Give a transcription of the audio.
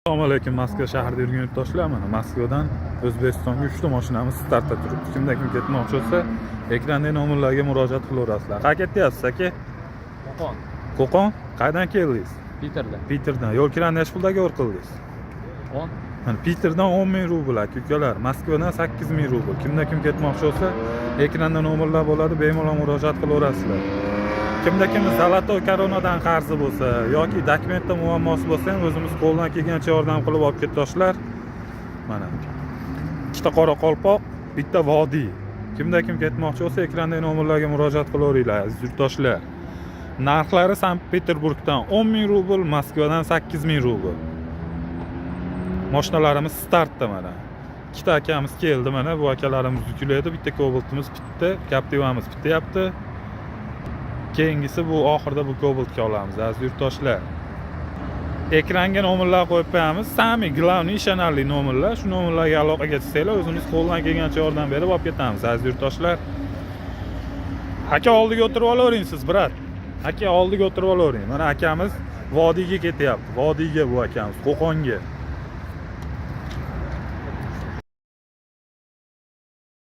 Assalomu alaykum, Moskva shahrida yurgan yurtdoshlar. Mana, Moskvadan O'zbekistonga uchta mashinamiz startda turibdi. Kimda kim ketmoqchi bo'lsa, ekrandagi nomerlarga murojaat qilaverasizlar. Qayerga ketyapsiz, aka? Qo'qon. Qo'qon. Qayerdan keldingiz? Piterda. Piterdan. Yo'l kirani nechi pul договор qildingiz? 10. Mana, Piterdan 10 ming rubl, aka ukalar, Moskvadan 8 ming rubl. Kimda kim ketmoqchi bo'lsa, ekranda nomerlar bo'ladi, bemalol murojaat qilaverasizlar. Kimda kimni золотой koronadan qarzi bo'lsa yoki dokumentda muammosi bo'lsa ham, o'zimiz qo'ldan kelgancha yordam qilib olib ketdoshlar. Mana, ikkita qora qalpoq, bitta vodiy. Kimda kim ketmoqchi bo'lsa, ekrandagi nomerlarga murojaat qilaveringlar, aziz yurtdoshlar. Narxlari Sankt Peterburgdan 10 ming rubl, Moskvadan 8 ming rubl. Mashinalarimiz startda. Mana, ikkita akamiz keldi. Mana, bu akalarimiz yuklaydi. Bitta Kobaltimiz bitdi, Captivamiz bityapti, keyingisi bu oxirida bu Kobaltga olamiz. Aziz yurtdoshlar, ekranga nomerlar qo'yib qo'yamiz, самый главный ishonarli nomerlar. Shu nomerlarga aloqaga chiqsanglar, o'zimiz qo'ldan kelgancha yordam berib olib ketamiz, aziz yurtdoshlar. Aka, oldiga o'tirib olavering siz, брат. Aka, oldiga o'tirib olavering. Mana, akamiz vodiyga ketyapti, vodiyga. Bu akamiz Qo'qonga.